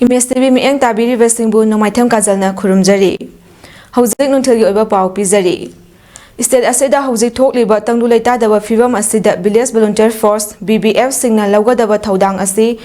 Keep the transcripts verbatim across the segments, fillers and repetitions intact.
Image TV ꯃꯤꯠꯌꯦꯡ ꯇꯥꯕꯤꯔꯤꯕꯁꯤꯡꯕꯨ ꯅꯣꯡꯃꯥꯏꯊꯦꯝ ꯀꯥꯖꯜꯅ ꯈꯨꯔꯨꯝꯖꯔꯤ꯫ ꯍꯧꯖꯤꯛ ꯅꯨꯡꯊꯤꯜꯒꯤ ꯑꯣꯏꯕ ꯄꯥꯎ ꯄꯤꯖꯔꯤ꯫ ꯁ꯭ꯇꯦꯠ ꯑꯁꯤꯗ ꯍꯧꯖꯤꯛ ꯊꯣꯛꯂꯤꯕ ꯇꯪꯗꯨ ꯂꯩꯇꯥꯗꯕ ꯐꯤꯕꯝ ꯑꯁꯤꯗ village volunteer force, V V ꯑꯦꯐꯁꯤꯡꯅ ꯂꯧꯒꯗꯕ ꯊꯧꯗꯥꯡ ꯑꯁꯤ,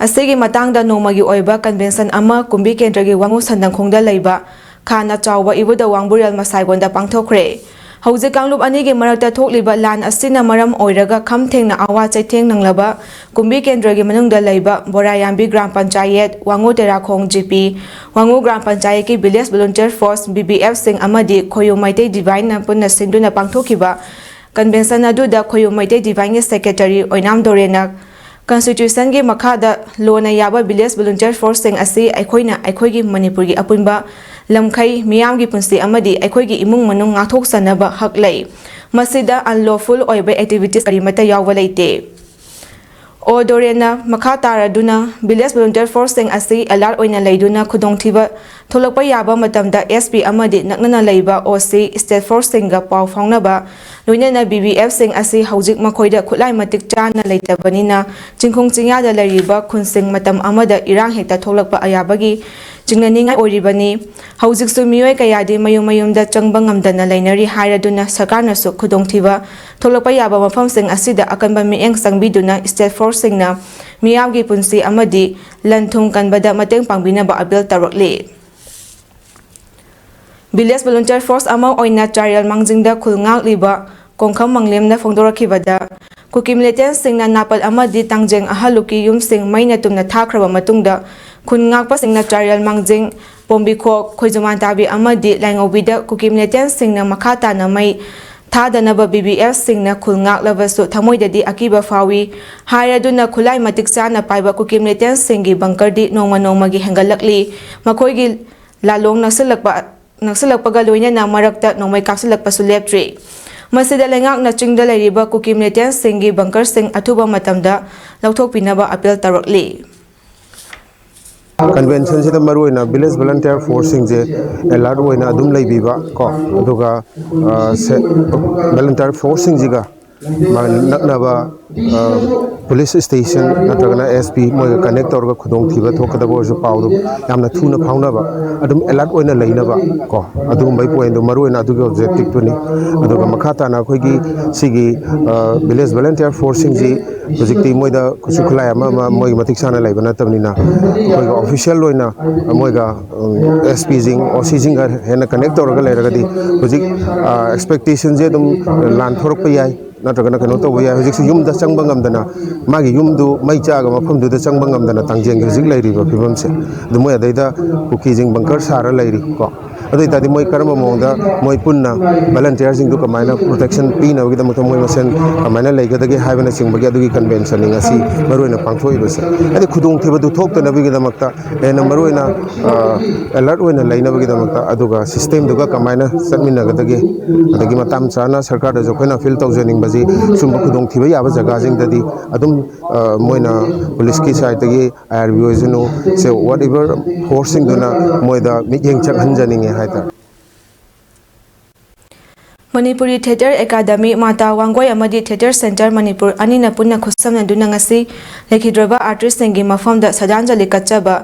ꯑꯁꯤꯒꯤ ꯃꯇꯥꯡꯗ ꯅꯣꯡꯃꯒꯤ ꯑꯣꯏꯕ ꯀꯟꯚꯦꯟꯁꯟ ꯑꯃ ꯀꯨꯝꯕꯤ ꯀꯦꯟꯗ꯭ꯔꯒꯤ ꯋꯥꯉꯨ ꯁꯟꯗꯪꯈꯣꯡꯗ ꯂꯩꯕ ꯈꯥꯅ ꯆꯥꯎꯕ ꯏꯕꯨꯙꯧ ꯋꯥꯡꯕꯨꯔꯦꯜ ꯃꯁꯥꯏꯒꯣꯟꯗ ꯄꯥꯡꯊꯣꯛꯈ꯭ꯔꯦ꯫ ꯍꯧꯖꯤꯛ ꯀꯥꯡꯂꯨꯞ ꯑꯅꯤꯒꯤ ꯃꯔꯛꯇ ꯊꯣꯛꯂꯤꯕ ꯂꯥꯟ ꯑꯁꯤꯅ ꯃꯔꯝ ꯑꯣꯏꯔꯒ ꯈꯝ ꯊꯦꯡꯅ ꯑꯋꯥ ꯆꯩꯊꯦꯡ ꯅꯪꯂꯕ ꯀꯨꯝꯕꯤ ꯀꯦꯟꯗ꯭ꯔꯒꯤ ꯃꯅꯨꯡꯗ ꯂꯩꯕ ꯕꯣꯔꯥꯌꯥꯝꯕꯤ ꯒ꯭ꯔꯥꯝ ꯄꯟꯆꯥꯌꯦꯠ, ꯋꯥꯉꯨ ꯇꯦꯔꯥꯈꯣꯡ ꯖꯤ ꯄꯤ, ꯋꯥꯉꯨ ꯒ꯭ꯔꯥꯝ ꯄꯟꯆꯥꯌꯦꯠꯀꯤ village volunteer force, V V ꯑꯦꯐꯁꯤꯡ ꯑꯃꯗꯤ ꯈꯣꯌꯨꯝ ꯃꯩꯇꯩ ꯗꯤꯚꯥꯏꯟꯅ ꯄꯨꯟꯅ ꯁꯤꯟꯗꯨꯅ ꯄꯥꯡꯊꯣꯛꯈꯤꯕ ꯀꯟꯚꯦꯟꯁꯟ ꯑꯗꯨꯗ ꯈꯣꯌꯨꯝ ꯃꯩꯇꯩ ꯗꯤꯚꯥꯏꯟꯒꯤ ꯁꯦꯀ꯭ꯔꯦꯇꯔꯤ ꯑꯣꯏꯅꯥꯝ ꯗꯣꯔꯦꯟꯅ ꯀꯟꯁꯇꯤꯇ꯭ꯌꯨꯁꯟꯒꯤ ꯃꯈꯥꯗ ꯂꯣꯅ ꯌꯥꯕ ꯚꯤꯂꯦꯖ ꯚꯣꯂꯨꯟꯇꯤꯌꯔ ꯐꯣꯔꯁꯁꯤꯡ ꯑꯁꯤ ꯑꯩꯈꯣꯏꯅ ꯑꯩꯈꯣꯏꯒꯤ ꯃꯅꯤꯄꯨꯔꯒꯤ ꯑꯄꯨꯟꯕ ꯂꯝꯈꯩ, ꯃꯤꯌꯥꯝꯒꯤ ꯄꯨꯟꯁꯤ ꯑꯃꯗꯤ ꯑꯩꯈꯣꯏꯒꯤ ꯏꯃꯨꯡ ꯃꯅꯨꯡ ꯉꯥꯛꯊꯣꯛꯆꯅꯕ ꯍꯛ ꯂꯩ꯫ ꯃꯁꯤꯗ ꯑꯟꯂꯣꯐꯨꯜ ꯑꯣꯏꯕ ꯑꯦꯛꯇꯤꯚꯤꯇꯤꯁ ꯀꯔꯤꯃꯠꯇ ꯌꯥꯎꯕ ꯂꯩꯇꯦ꯫ ꯑꯣ ꯗꯣꯔꯦꯟꯅ ꯃꯈꯥ ꯇꯥꯔꯗꯨꯅ ꯚꯤꯂꯦꯖ ꯚꯣꯂꯨꯟꯇꯤꯌꯔ ꯐꯣꯔꯁꯁꯤꯡ ꯑꯁꯤ ꯑꯦꯂꯥꯔꯠ ꯑꯣꯏꯅ ꯂꯩꯗꯨꯅ ꯈꯨꯗꯣꯡꯊꯤꯕ ꯊꯣꯛꯂꯛꯄ ꯌꯥꯕ ꯃꯇꯝꯗ ꯑꯦꯁ ꯄꯤ ꯑꯃꯗꯤ ꯅꯛꯅꯅ ꯂꯩꯕ ꯑꯣ ꯁꯤ, ꯁ꯭ꯇꯦꯠ ꯐꯣꯔꯁꯁꯤꯡꯒ ꯄꯥꯎ ꯐꯥꯎꯅꯕ, ꯂꯣꯏꯅꯅ ꯚꯤ ꯚꯤ ꯑꯦꯐꯁꯤꯡ ꯑꯁꯤ ꯍꯧꯖꯤꯛ ꯃꯈꯣꯏꯗ ꯈꯨꯠꯂꯥꯏ ꯃꯇꯤꯛ ꯆꯥꯅ ꯂꯩꯇꯕꯅꯤꯅ ꯆꯤꯡꯈꯣꯡ ꯆꯤꯡꯌꯥꯗ ꯂꯩꯔꯤꯕ ꯈꯨꯟꯁꯤꯡ ꯃꯇꯝ ꯑꯃꯗ ꯏꯔꯥꯡ ꯍꯦꯛꯇ ꯊꯣꯛꯂꯛꯄ ꯑꯌꯥꯕꯒꯤ ꯆꯤꯡꯅꯅꯤꯡꯉꯥꯏ ꯑꯣꯏꯔꯤꯕꯅꯤ꯫ ꯍꯧꯖꯤꯛꯁꯨ ꯃꯤꯑꯣꯏ ꯀꯌꯥꯗꯤ ꯃꯌꯨꯝ ꯃꯌꯨꯝꯗ ꯆꯪꯕ ꯉꯝꯗꯅ ꯂꯩꯅꯔꯤ ꯍꯥꯏꯔꯗꯨꯅ ꯁꯔꯀꯥꯔꯅꯁꯨ ꯈꯨꯗꯣꯡꯊꯤꯕ ꯊꯣꯛꯂꯛꯄ ꯌꯥꯕ ꯃꯐꯝꯁꯤꯡ ꯑꯁꯤꯗ ꯑꯀꯟꯕ ꯃꯤꯠꯌꯦꯡ ꯆꯪꯕꯤꯗꯨꯅ ꯁ꯭ꯇꯦꯠ ꯐꯣꯔꯁꯁꯤꯡꯅ ꯃꯤꯌꯥꯝꯒꯤ ꯄꯨꯟꯁꯤ ꯑꯃꯗꯤ ꯂꯟ ꯊꯨꯝ ꯀꯟꯕꯗ ꯃꯇꯦꯡ ꯄꯥꯡꯕꯤꯅꯕ ꯑꯄꯤꯜ ꯇꯧꯔꯛꯂꯤ꯫ ꯚꯤꯂꯦꯖ ꯚꯣꯂꯨꯟꯇꯤꯌꯔ ꯐꯣꯔꯁ ꯑꯃ ꯑꯣꯏꯅ ꯆꯥꯔꯦꯜ ꯃꯥꯡꯖꯤꯡꯗ ꯈꯨꯜ ꯉꯥꯛꯂꯤꯕ ꯀꯣꯡꯈꯝ ꯃꯪꯂꯦꯝꯅ ꯐꯣꯡꯗꯣꯔꯛꯈꯤꯕꯗ, ꯀꯨꯀꯤ ꯃꯤꯂꯤꯇꯦꯟꯁꯁꯤꯡꯅ ꯅꯥꯄꯜ ꯑꯃꯗꯤ ꯇꯥꯡꯖꯦꯡ ꯑꯍꯜꯂꯨꯛꯀꯤ ꯌꯨꯝꯁꯤꯡ ꯃꯩꯅ ꯇꯨꯝꯅ ꯊꯥꯈ꯭ꯔꯕ ꯃꯇꯨꯡꯗ, ꯈꯨꯟ ꯉꯥꯛꯄꯁꯤꯡꯅ ꯆꯥꯔꯦꯜ ꯃꯥꯡꯖꯤꯡ, ꯄꯣꯝꯕꯤꯈꯣꯛ, ꯈꯣꯏꯖꯨꯃꯥꯟ ꯇꯥꯕꯤ ꯑꯃꯗꯤ ꯂꯥꯏꯉꯧꯕꯤꯗ ꯀꯨꯀꯤ ꯃꯤꯂꯤꯇꯦꯟꯁꯁꯤꯡꯅ ꯃꯈꯥ ꯇꯥꯅ ꯃꯩ ꯊꯥꯗꯅꯕ ꯚꯤ ꯚꯤ ꯑꯦꯐꯁꯤꯡꯅ ꯈꯨꯜ ꯉꯥꯛꯂꯕꯁꯨ ꯊꯃꯣꯏꯗꯗꯤ ꯑꯀꯤꯕ ꯐꯥꯎꯏ ꯍꯥꯏꯔꯗꯨꯅ ꯈꯨꯠꯂꯥꯏ ꯃꯇꯤꯛ ꯆꯥꯅ ꯄꯥꯏꯕ ꯀꯨꯀꯤ ꯃꯤꯂꯤꯇꯦꯟꯁꯁꯤꯡꯒꯤ ꯕꯪꯀꯔꯗꯤ ꯅꯣꯡꯃ ꯅꯣꯡꯃꯒꯤ ꯍꯦꯟꯒꯠꯂꯛꯂꯤ꯫ ꯃꯈꯣꯏꯒꯤ ꯂꯥꯂꯣꯡ ꯅꯛꯁꯤꯜꯂꯛꯄ, ꯅꯛꯁꯤꯜꯂꯛꯄꯒ ꯂꯣꯏꯅꯅ ꯃꯔꯛꯇ ꯅꯣꯡꯃꯩ ꯀꯥꯞꯁꯤꯜꯂꯛꯄꯁꯨ ꯂꯦꯞꯇ꯭ꯔꯤ꯫ ꯃꯁꯤꯗ ꯂꯩꯉꯥꯛꯅ ꯆꯤꯡꯗ ꯂꯩꯔꯤꯕ ꯀꯨꯀꯤ ꯃꯤꯂꯤꯇꯦꯟꯁꯁꯤꯡꯒꯤ ꯕꯪꯀꯔꯁꯤꯡ ꯑꯊꯨꯕ ꯃꯇꯝꯗ ꯂꯧꯊꯣꯛꯄꯤꯅꯕ ꯑꯄꯤꯜ ꯇꯧꯔꯛꯂꯤ꯫ ꯀꯟꯚꯦꯟꯁꯟꯁꯤꯗ ꯃꯔꯨꯑꯣꯏꯅ ꯚꯤꯂꯦꯖ ꯚꯣꯂꯟꯇꯤꯌꯔ ꯐꯣꯔꯁꯁꯤꯡꯁꯦ ꯑꯦꯂꯔꯠ ꯑꯣꯏꯅ ꯑꯗꯨꯝ ꯂꯩꯕꯤꯕ ꯀꯣ, ꯑꯗꯨꯒ ꯚꯣꯂꯟꯇꯤꯌꯔ ꯐꯣꯔꯁꯁꯤꯡꯁꯤꯒ ꯃꯥ ꯅꯛꯅꯕ ꯄꯨꯂꯤꯁ ꯁ꯭ꯇꯦꯁꯟ ꯅꯠꯇ꯭ꯔꯒꯅ ꯑꯦꯁ ꯄꯤ ꯃꯣꯏꯒ ꯀꯅꯦꯛ ꯇꯧꯔꯒ ꯈꯨꯗꯣꯡꯊꯤꯕ ꯊꯣꯛꯀꯗꯕ ꯑꯣꯏꯔꯁꯨ ꯄꯥꯎꯗꯨ ꯌꯥꯝꯅ ꯊꯨꯅ ꯐꯥꯎꯅꯕ, ꯑꯗꯨꯝ ꯑꯦꯂꯔꯠ ꯑꯣꯏꯅ ꯂꯩꯅꯕ ꯀꯣ, ꯑꯗꯨꯒꯨꯝꯕꯒꯤ ꯄꯣꯏꯟꯗꯣ ꯃꯔꯨ ꯑꯣꯏꯅ ꯑꯗꯨꯒꯤ ꯑꯣꯕꯖꯦꯛꯇꯤꯞꯇꯨꯅꯤ꯫ ꯑꯗꯨꯒ ꯃꯈꯥ ꯇꯥꯅ ꯑꯩꯈꯣꯏꯒꯤ ꯁꯤꯒꯤ ꯚꯤꯂꯦꯖ ꯚꯣꯂꯟꯇꯤꯌꯔ ꯐꯣꯔꯁꯁꯤꯡꯁꯤ ꯍꯧꯖꯤꯛꯇꯤ ꯃꯣꯏꯗ ꯈꯨꯠꯁꯨ ꯈꯨꯠꯂꯥꯏ ꯑꯃ ꯑꯃ ꯃꯣꯏꯒꯤ ꯃꯇꯤꯛ ꯆꯥꯅ ꯂꯩꯕ ꯅꯠꯇꯕꯅꯤꯅ, ꯑꯩꯈꯣꯏꯒ ꯑꯣꯐꯤꯁꯤꯌꯦꯜ ꯑꯣꯏꯅ ꯃꯣꯏꯒ ꯑꯦꯁ ꯄꯤꯁꯤꯡ ꯑꯣ ꯁꯤꯁꯤꯡꯒ ꯍꯦꯟꯅ ꯀꯅꯦꯛ ꯇꯧꯔꯒ ꯂꯩꯔꯒꯗꯤ ꯍꯧꯖꯤꯛ ꯑꯦꯛꯁꯄꯦꯛꯇꯦꯁꯟꯁꯦ ꯑꯗꯨꯝ ꯂꯥꯟꯊꯣꯔꯛꯄ ꯌꯥꯏ, ꯅꯠꯇ꯭ꯔꯒꯅ ꯀꯩꯅꯣ ꯇꯧꯕ ꯌꯥꯏ꯫ ꯍꯧꯖꯤꯛꯁꯤ ꯌꯨꯝꯗ ꯆꯪꯕ ꯉꯝꯗꯅ, ꯃꯥꯒꯤ ꯌꯨꯝꯗꯨ ꯃꯩ ꯆꯥꯛꯑꯒ ꯃꯐꯝꯗꯨꯗ ꯆꯪꯕ ꯉꯝꯗꯅ ꯇꯥꯡꯖꯦꯡꯒꯤ ꯍꯧꯖꯤꯛ ꯂꯩꯔꯤꯕ ꯐꯤꯕꯝꯁꯦ꯫ ꯑꯗꯨ ꯃꯣꯏ ꯑꯗꯩꯗ ꯀꯨꯀꯤꯁꯤꯡ ꯕꯪꯀꯔ ꯁꯥꯔ ꯂꯩꯔꯤ ꯀꯣ꯫ ꯑꯗꯨ ꯑꯣꯏꯇꯥꯔꯗꯤ ꯃꯣꯏ ꯀꯔꯝꯕ ꯃꯑꯣꯡꯗ ꯃꯣꯏ ꯄꯨꯟꯅ ꯚꯣꯂꯟꯇꯤꯌꯔꯁꯤꯡꯗꯨ ꯀꯃꯥꯏꯅ ꯄ꯭ꯔꯣꯇꯦꯛꯁꯟ ꯄꯤꯅꯕꯒꯤꯗꯃꯛꯇ ꯃꯣꯏ ꯃꯁꯦꯟ ꯀꯃꯥꯏꯅ ꯂꯩꯒꯗꯒꯦ ꯍꯥꯏꯕꯅꯆꯤꯡꯕꯒꯤ ꯑꯗꯨꯒꯤ ꯀꯟꯚꯦꯟꯁꯟꯅꯤ ꯉꯁꯤ ꯃꯔꯨꯑꯣꯏꯅ ꯄꯥꯡꯊꯣꯛꯏꯕꯁꯦ꯫ ꯍꯥꯏꯗꯤ ꯈꯨꯗꯣꯡꯊꯤꯕꯗꯨ ꯊꯣꯛꯇꯅꯕꯒꯤꯗꯃꯛꯇ ꯍꯦꯟꯅ ꯃꯔꯨꯑꯣꯏꯅ ꯑꯦꯂꯔꯠ ꯑꯣꯏꯅ ꯂꯩꯅꯕꯒꯤꯗꯃꯛꯇ, ꯑꯗꯨꯒ ꯁꯤꯁꯇꯦꯝꯗꯨꯒ ꯀꯃꯥꯏꯅ ꯆꯠꯃꯤꯟꯅꯒꯗꯒꯦ, ꯑꯗꯒꯤ ꯃꯇꯥꯡ ꯆꯥꯅ ꯁꯔꯀꯥꯔꯗꯁꯨ ꯑꯩꯈꯣꯏꯅ ꯑꯄꯤꯜ ꯇꯧꯖꯅꯤꯡꯕꯁꯤ ꯁꯨꯝꯕ ꯈꯨꯗꯣꯡꯊꯤꯕ ꯌꯥꯕ ꯖꯒꯥꯁꯤꯡꯗꯗꯤ ꯑꯗꯨꯝ ꯃꯣꯏꯅ ꯄꯨꯂꯤꯁꯀꯤ ꯁꯥꯏꯠꯇꯒꯤ, ꯑꯥꯏ ꯑꯥꯔ ꯕꯤ ꯑꯣꯏꯁꯅꯨ, ꯁꯦ ꯋꯥꯠ ꯑꯦꯚꯔ ꯐꯣꯔꯁꯁꯤꯡꯗꯨꯅ ꯃꯣꯏꯗ ꯃꯤꯠꯌꯦꯡ ꯆꯪꯍꯟꯖꯅꯤꯡꯉꯦ ꯍꯥꯏꯇꯥꯔꯦ꯫ ꯃꯅꯤꯄꯨꯔꯤ ꯊꯤꯌꯦꯇꯔ ꯑꯦꯀꯥꯗꯃꯤ, ꯃꯥꯇꯥ ꯋꯥꯡꯒꯣꯏ ꯑꯃꯗꯤ ꯊꯤꯌꯦꯇꯔ ꯁꯦꯟꯇꯔ ꯃꯅꯤꯄꯨꯔ ꯑꯅꯤꯅ ꯄꯨꯟꯅ ꯈꯨꯠꯁꯝꯅꯗꯨꯅ ꯉꯁꯤ ꯂꯩꯈꯤꯗ꯭ꯔꯕ ꯑꯥꯔꯇꯤꯁꯁꯤꯡꯒꯤ ꯃꯐꯝꯗ ꯁ꯭ꯔꯗꯥꯟꯖꯂꯤ ꯀꯠꯆꯕ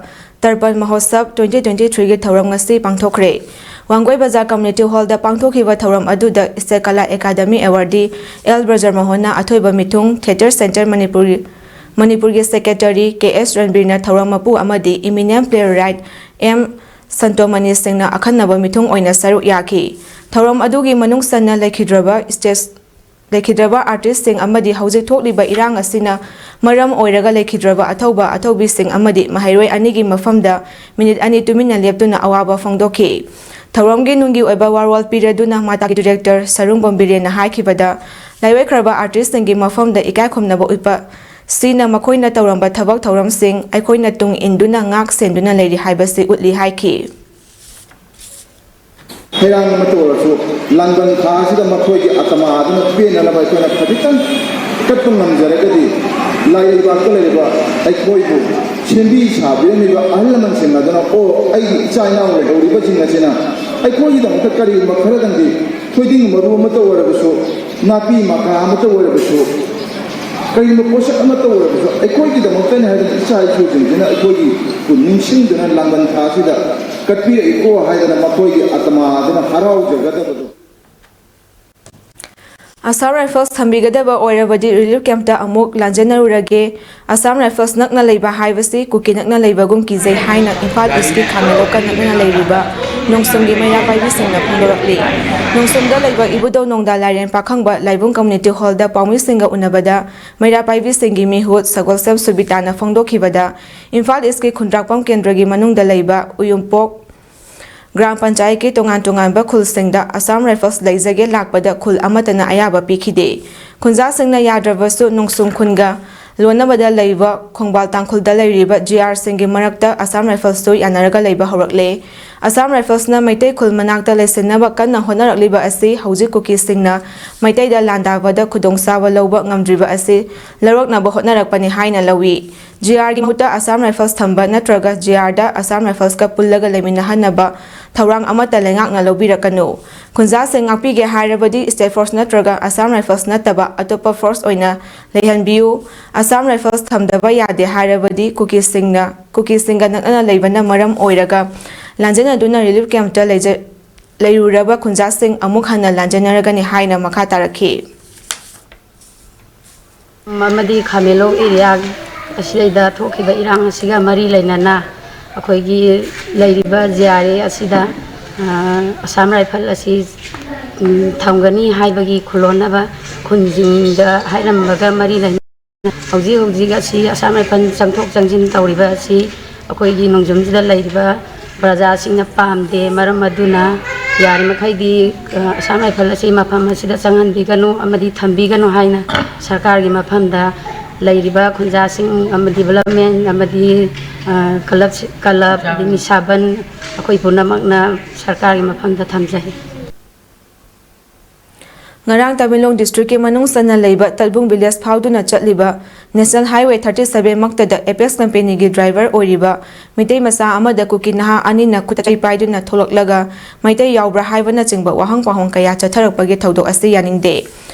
ꯇꯔꯄꯟ ꯃꯍꯣꯠꯁꯕ twenty twenty threeꯒꯤ ꯊꯧꯔꯝ ꯉꯁꯤ ꯄꯥꯡꯊꯣꯛꯈ꯭ꯔꯦ꯫ ꯋꯥꯡꯒꯣꯏ ꯕꯖꯥꯔ ꯀꯝꯃ꯭ꯌꯨꯅꯤꯇꯤ ꯍꯣꯜꯗ ꯄꯥꯡꯊꯣꯛꯈꯤꯕ ꯊꯧꯔꯝ ꯑꯗꯨꯗ ꯏꯁꯇꯦꯠ ꯀꯂꯥ ꯑꯦꯀꯥꯗꯃꯤ ꯑꯦꯋꯥꯔꯗꯤ ꯑꯦꯜ ꯕ꯭ꯔꯖꯃꯣꯍꯟꯅ ꯑꯊꯣꯏꯕ ꯃꯤꯊꯨꯡ, ꯊꯤꯌꯦꯇꯔ ꯁꯦꯟꯇꯔ ꯃꯅꯤꯄꯨꯔꯤ ꯃꯅꯤꯄꯨꯔꯒꯤ ꯁꯦꯀ꯭ꯔꯦꯇꯔꯤ ꯀꯦ ꯑꯦꯁ ꯔꯟꯕꯤꯔꯅ ꯊꯧꯔꯝ ꯃꯄꯨ ꯑꯃꯗꯤ ꯏꯃꯤꯅꯦꯟ ꯄ꯭ꯂꯦꯔꯥꯏꯠ ꯑꯦꯝ ꯁꯟꯇꯣꯃꯅꯤ ꯁꯤꯡꯅ ꯑꯈꯟꯅꯕ ꯃꯤꯊꯨꯡ ꯑꯣꯏꯅ ꯁꯔꯨꯛ ꯌꯥꯈꯤ꯫ ꯊꯧꯔꯝ ꯑꯗꯨꯒꯤ ꯃꯅꯨꯡ ꯆꯟꯅ ꯂꯩꯈꯤꯗ꯭ꯔꯕ ꯁ꯭ꯇꯦꯖ ꯂꯩꯈꯤꯗ꯭ꯔꯕ ꯑꯥꯔꯇꯤꯁꯁꯤꯡ ꯑꯃꯗꯤ ꯍꯧꯖꯤꯛ ꯊꯣꯛꯂꯤꯕ ꯏꯔꯥꯡ ꯑꯁꯤꯅ ꯃꯔꯝ ꯑꯣꯏꯔꯒ ꯂꯩꯈꯤꯗ꯭ꯔꯕ ꯑꯊꯧꯕ ꯑꯊꯧꯕꯤꯁꯤꯡ ꯑꯃꯗꯤ ꯃꯍꯩꯔꯣꯏ ꯑꯅꯤꯒꯤ ꯃꯐꯝꯗ ꯃꯤꯅꯤꯠ ꯑꯅꯤ ꯇꯨꯃꯤꯟꯅ ꯂꯦꯞꯇꯨꯅ ꯑꯋꯥꯕ ꯐꯣꯡꯗꯣꯛꯈꯤ꯫ ꯊꯧꯔꯝꯒꯤ ꯅꯨꯡꯒꯤ ꯑꯣꯏꯕ ꯋꯥꯔꯣꯜ ꯄꯤꯔꯗꯨꯅ ꯃꯥꯇꯥꯒꯤ ꯗꯤꯔꯦꯛꯇꯔ ꯁꯔꯨꯡꯕꯝ ꯕꯤꯔꯦꯟꯅ ꯍꯥꯏꯈꯤꯕꯗ, ꯂꯥꯏꯑꯣꯏꯈ꯭ꯔꯕ ꯑꯥꯔꯇꯤꯁꯁꯤꯡꯒꯤ ꯃꯐꯝꯗ ꯏꯀꯥꯏ ꯈꯨꯝꯅꯕ ꯎꯠꯄ ꯁꯤꯅ ꯃꯈꯣꯏꯅ ꯇꯧꯔꯝꯕ ꯊꯕꯛ ꯊꯧꯔꯝꯁꯤꯡ ꯑꯩꯈꯣꯏꯅ ꯇꯨꯡ ꯏꯟꯗꯨꯅ ꯉꯥꯛ ꯁꯦꯟꯗꯨꯅ ꯂꯩꯔꯤ ꯍꯥꯏꯕꯁꯤ ꯎꯠꯂꯤ ꯍꯥꯏꯈꯤ꯫ ꯍꯩꯔꯥꯡ ꯑꯃꯠꯇ ꯑꯣꯏꯔꯁꯨ ꯂꯥꯡꯕꯟ ꯊꯥ ꯑꯁꯤꯗ ꯃꯈꯣꯏꯒꯤ ꯑꯇꯃꯥ ꯑꯗꯨꯅ ꯄꯦꯟꯅꯅꯕ ꯑꯩꯈꯣꯏꯅ ꯈꯖꯤꯛꯇꯪ ꯀꯠꯄ ꯉꯝꯖꯔꯒꯗꯤ ꯂꯥꯏ ꯂꯩꯕꯥꯛꯇ ꯂꯩꯔꯤꯕ ꯑꯩꯈꯣꯏꯕꯨ ꯁꯦꯝꯕꯤ ꯁꯥꯕꯤꯔꯝꯃꯤꯕ ꯑꯍꯜ ꯂꯃꯟꯁꯤꯡ ꯑꯗꯨꯅ ꯑꯣ ꯑꯩꯒꯤ ꯏꯆꯥ ꯏꯅꯥꯎ ꯂꯩꯍꯧꯔꯤꯕꯁꯤꯡ ꯑꯁꯤꯅ ꯑꯩꯈꯣꯏꯒꯤꯗꯃꯛꯇ ꯀꯔꯤꯒꯨꯝꯕ ꯈꯔꯗꯪꯗꯤ ꯊꯣꯏꯗꯤꯡ ꯃꯔꯨ ꯑꯃꯠꯇ ꯑꯣꯏꯔꯕꯁꯨ ꯅꯥꯄꯤ ꯃꯀꯥ ꯑꯃꯠꯇ ꯑꯣꯏꯔꯕꯁꯨ, ꯀꯔꯤꯒꯨꯝꯕ ꯄꯣꯠꯁꯛ ꯑꯃꯠꯇ ꯑꯣꯏꯔꯕꯁꯨ, ꯑꯩꯈꯣꯏꯒꯤꯗꯃꯛꯇꯅꯤ ꯍꯥꯏꯗꯅ ꯏꯆꯥ ꯏꯁꯨꯁꯤꯡꯁꯤꯅ ꯑꯩꯈꯣꯏꯒꯤ ꯈꯨꯟ ꯅꯤꯡꯁꯤꯡꯗꯨꯅ ꯂꯥꯡꯕꯟ ꯊꯥ ꯑꯁꯤꯗ ꯀꯠꯄꯤꯔꯛꯏꯀꯣ ꯍꯥꯏꯗꯅ ꯃꯈꯣꯏꯒꯤ ꯑꯥꯇꯃꯥ ꯑꯗꯨꯅ ꯍꯔꯥꯎꯖꯒꯗꯕꯗꯣ꯫ ꯑꯁꯥꯝ ꯔꯥꯏꯐꯜꯁ ꯊꯝꯕꯤꯒꯗꯕ ꯑꯣꯏꯔꯕꯗꯤ ꯔꯤꯂꯤꯐ ꯀꯦꯝꯞꯇ ꯑꯃꯨꯛ ꯂꯥꯟꯖꯦꯟꯅꯔꯨꯔꯒꯦ꯫ ꯑꯁꯥꯝ ꯔꯥꯏꯐꯜꯁ ꯅꯛꯅ ꯂꯩꯕ ꯍꯥꯏꯕꯁꯤ ꯀꯨꯀꯤ ꯅꯛꯅ ꯂꯩꯕꯒꯨꯝ ꯀꯤꯖꯩ ꯍꯥꯏꯅ ꯏꯝꯐꯥꯜ ꯏꯁꯀꯤ ꯈꯥꯃꯦꯟꯂꯣꯛꯀ ꯅꯛꯅꯅ ꯂꯩꯔꯤꯕ ꯅꯣꯡꯁꯨꯝꯒꯤ ꯃꯩꯔꯥ ꯄꯥꯏꯕꯤꯁꯤꯡꯅ ꯐꯣꯡꯗꯣꯔꯛꯂꯤ꯫ ꯅꯣꯡꯁꯨꯝꯗ ꯂꯩꯕ ꯏꯕꯨꯙꯧ ꯅꯣꯡꯗꯥ ꯂꯥꯏꯔꯦꯟ ꯄꯥꯈꯪꯕ ꯂꯥꯏꯕꯨꯡ ꯀꯝꯃ꯭ꯌꯨꯅꯤꯇꯤ ꯍꯣꯜꯗ ꯄꯥꯎꯃꯤꯁꯤꯡꯒ ꯎꯅꯕꯗ ꯃꯩꯔꯥ ꯄꯥꯏꯕꯤꯁꯤꯡꯒꯤ ꯃꯤꯍꯨꯠ ꯁꯒꯣꯜꯁꯦꯝ ꯁꯨꯕꯤꯇꯥꯅ ꯐꯣꯡꯗꯣꯛꯈꯤꯕꯗ, ꯏꯝꯐꯥꯜ ꯏꯁꯀꯤ ꯈꯨꯟꯗ꯭ꯔꯥꯛꯄꯝ ꯀꯦꯟꯗ꯭ꯔꯒꯤ ꯃꯅꯨꯡꯗ ꯂꯩꯕ ꯎꯌꯨꯝꯄꯣꯛ ꯒ꯭ꯔꯥꯝ ꯄꯟꯆꯥꯌꯠꯀꯤ ꯇꯣꯉꯥꯟ ꯇꯣꯉꯥꯟꯕ ꯈꯨꯜꯁꯤꯡꯗ ꯑꯁꯥꯝ ꯔꯥꯏꯐꯜꯁ ꯂꯩꯖꯒꯦ ꯂꯥꯛꯄꯗ ꯈꯨꯜ ꯑꯃꯠꯇꯅ ꯑꯌꯥꯕ ꯄꯤꯈꯤꯗꯦ꯫ ꯈꯨꯟꯖꯥꯁꯤꯡꯅ ꯌꯥꯗ꯭ꯔꯕꯁꯨ ꯅꯣꯡꯁꯨꯝ ꯈꯨꯟꯒ ꯂꯣꯟꯅꯕꯗ ꯂꯩꯕ ꯈꯣꯡꯕꯥꯜ ꯇꯥꯡꯈꯨꯜꯗ ꯂꯩꯔꯤꯕ ꯖꯤ ꯑꯥꯔꯁꯤꯡꯒꯤ ꯃꯔꯛꯇ ꯑꯁꯥꯝ ꯔꯥꯏꯐꯜꯁꯇꯨ ꯌꯥꯅꯔꯒ ꯂꯩꯕ ꯍꯧꯔꯛꯂꯦ꯫ ꯑꯁꯥꯝ ꯔꯥꯏꯐꯜꯁꯅ ꯃꯩꯇꯩ ꯈꯨꯜ ꯃꯅꯥꯛꯇ ꯂꯩꯁꯤꯟꯅꯕ ꯀꯟꯅ ꯍꯣꯠꯅꯔꯛꯂꯤꯕ ꯑꯁꯤ ꯍꯧꯖꯤꯛ ꯀꯨꯀꯤꯁꯤꯡꯅ ꯃꯩꯇꯩꯗ ꯂꯥꯟꯗꯥꯕꯗ ꯈꯨꯗꯣꯡꯆꯥꯕ ꯂꯧꯕ ꯉꯝꯗ꯭ꯔꯤꯕ ꯑꯁꯤ ꯂꯧꯔꯛꯅꯕ ꯍꯣꯠꯅꯔꯛꯄꯅꯤ ꯍꯥꯏꯅ ꯂꯧꯏ꯫ ꯖꯤ ꯑꯥꯔꯒꯤ ꯃꯍꯨꯠꯇ ꯑꯁꯥꯝ ꯔꯥꯏꯐꯜꯁ ꯊꯝꯕ ꯅꯠꯇ꯭ꯔꯒ ꯖꯤ ꯑꯥꯔꯗ ꯑꯁꯥꯝ ꯔꯥꯏꯐꯜꯁꯀ ꯄꯨꯜꯂꯒ ꯂꯩꯃꯤꯟꯅꯍꯟꯅꯕ ꯊꯧꯔꯥꯡ ꯑꯃꯠꯇ ꯂꯩꯉꯥꯛꯅ ꯂꯧꯕꯤꯔꯛꯀꯅꯨ꯫ ꯈꯨꯟꯖꯥꯁꯤꯡ ꯉꯥꯛꯄꯤꯒꯦ ꯍꯥꯏꯔꯕꯗꯤ ꯁ꯭ꯇꯦꯠ ꯐꯣꯔꯁ ꯅꯠꯇ꯭ꯔꯒ ꯑꯁꯥꯝ ꯔꯥꯏꯐꯜꯁ ꯅꯠꯇꯕ ꯑꯇꯣꯞꯄ ꯐꯣꯔꯁ ꯑꯣꯏꯅ ꯂꯩꯍꯟꯕꯤꯌꯨ꯫ ꯑꯁꯥꯝ ꯔꯥꯏꯐꯜꯁ ꯊꯝꯗꯕ ꯌꯥꯗꯦ ꯍꯥꯏꯔꯕꯗꯤ ꯀꯨꯀꯤꯁꯤꯡꯅ, ꯀꯨꯀꯤꯁꯤꯡꯒ ꯅꯛꯅꯅ ꯂꯩꯕꯅ ꯃꯔꯝ ꯑꯣꯏꯔꯒ ꯂꯥꯟꯖꯦꯟꯅꯗꯨꯅ ꯔꯤꯂꯤꯐ ꯀꯦꯝꯞꯇ ꯂꯩꯖ-, ꯂꯩꯔꯨꯔꯕ ꯈꯨꯟꯖꯥꯁꯤꯡ ꯑꯃꯨꯛ ꯍꯟꯅ ꯂꯥꯟꯖꯦꯟꯅꯔꯒꯅꯤ ꯍꯥꯏꯅ ꯃꯈꯥ ꯇꯥꯔꯛꯈꯤ꯫ ꯑꯃꯗꯤ ꯈꯥꯃꯦꯟꯂꯣꯛ ꯑꯦꯔꯤꯌꯥ ꯑꯁꯤꯗꯩꯗ ꯊꯣꯛꯈꯤꯕ ꯏꯔꯥꯡ ꯑꯁꯤꯒ ꯃꯔꯤ ꯂꯩꯅꯅ ꯑꯩꯈꯣꯏꯒꯤ ꯂꯩꯔꯤꯕ ꯖꯤ ꯑꯥꯔ ꯑꯦ ꯑꯁꯤꯗ, ꯑ, ꯑꯁꯥꯝ ꯔꯥꯏꯐꯜ ꯑꯁꯤ, ꯎꯝ, ꯊꯝꯒꯅꯤ ꯍꯥꯏꯕꯒꯤ ꯈꯨꯜꯂꯣꯟꯅꯕ ꯈꯨꯟꯁꯤꯡꯗ ꯍꯥꯏꯔꯝꯕꯒ ꯃꯔꯤ ꯂꯩꯅꯅ ꯍꯧꯖꯤꯛ ꯍꯧꯖꯤꯛ ꯑꯁꯤ ꯑꯁꯥꯝ ꯔꯥꯏꯐꯜ ꯆꯪꯊꯣꯛ ꯆꯪꯁꯤꯟ ꯇꯧꯔꯤꯕ ꯑꯁꯤ ꯑꯩꯈꯣꯏꯒꯤ ꯅꯣꯡꯖꯨꯝꯁꯤꯗ ꯂꯩꯔꯤꯕ ꯄ꯭ꯔꯖꯥꯁꯤꯡꯅ ꯄꯥꯝꯗꯦ꯫ ꯃꯔꯝ ꯑꯗꯨꯅ ꯌꯥꯔꯤꯃꯈꯩꯗꯤ, ꯑ, ꯑꯁꯥꯝ ꯔꯥꯏꯐꯜ ꯑꯁꯤ ꯃꯐꯝ ꯑꯁꯤꯗ ꯆꯪꯍꯟꯕꯤꯒꯅꯨ ꯑꯃꯗꯤ ꯊꯝꯕꯤꯒꯅꯨ ꯍꯥꯏꯅ ꯁꯔꯀꯥꯔꯒꯤ ꯃꯐꯝꯗ ꯂꯩꯔꯤꯕ ꯈꯨꯟꯖꯥꯁꯤꯡ ꯑꯃꯗꯤ ꯗꯤꯕꯂꯞꯃꯦꯟ ꯑꯃꯗꯤ, ꯑ, ꯀ꯭ꯂꯕ, ꯀ꯭ꯂꯕ, ꯑꯗꯒꯤ ꯅꯤꯁꯥꯕꯟ ꯑꯩꯈꯣꯏ ꯄꯨꯝꯅꯃꯛꯅ ꯁꯔꯀꯥꯔꯒꯤ ꯃꯐꯝꯗ ꯊꯝꯖꯩ꯫ ꯉꯔꯥꯡ ꯇꯃꯦꯡꯂꯣꯡ district ꯀꯤ ꯃꯅꯨꯡ ꯆꯟꯅ ꯂꯩꯕ ꯇꯠꯕꯨꯡ village ꯐꯥꯎꯗꯨꯅ ꯆꯠꯂꯤꯕ National Highway thirty seven ꯃꯛꯇꯗ Apex company ꯒꯤ driver ꯑꯣꯏꯔꯤꯕ ꯃꯤꯇꯩ ꯃꯆꯥ ꯑꯃꯗ ꯀꯨꯀꯤ ꯅꯍꯥ ꯑꯅꯤꯅ ꯈꯨꯠꯇ ꯆꯩ ꯄꯥꯏꯗꯨꯅ ꯊꯣꯛꯂꯛꯂꯒ ꯃꯩꯇꯩ ꯌꯥꯎꯕ꯭ꯔꯥ ꯍꯥꯏꯕꯅꯆꯤꯡꯕ ꯋꯥꯍꯪ ꯄꯥꯎꯍꯪ ꯀꯌꯥ ꯆꯠꯊꯔꯛꯄꯒꯤ ꯊꯧꯗꯣꯛ ꯑꯁꯤ ꯌꯥꯅꯤꯡꯗꯦ꯫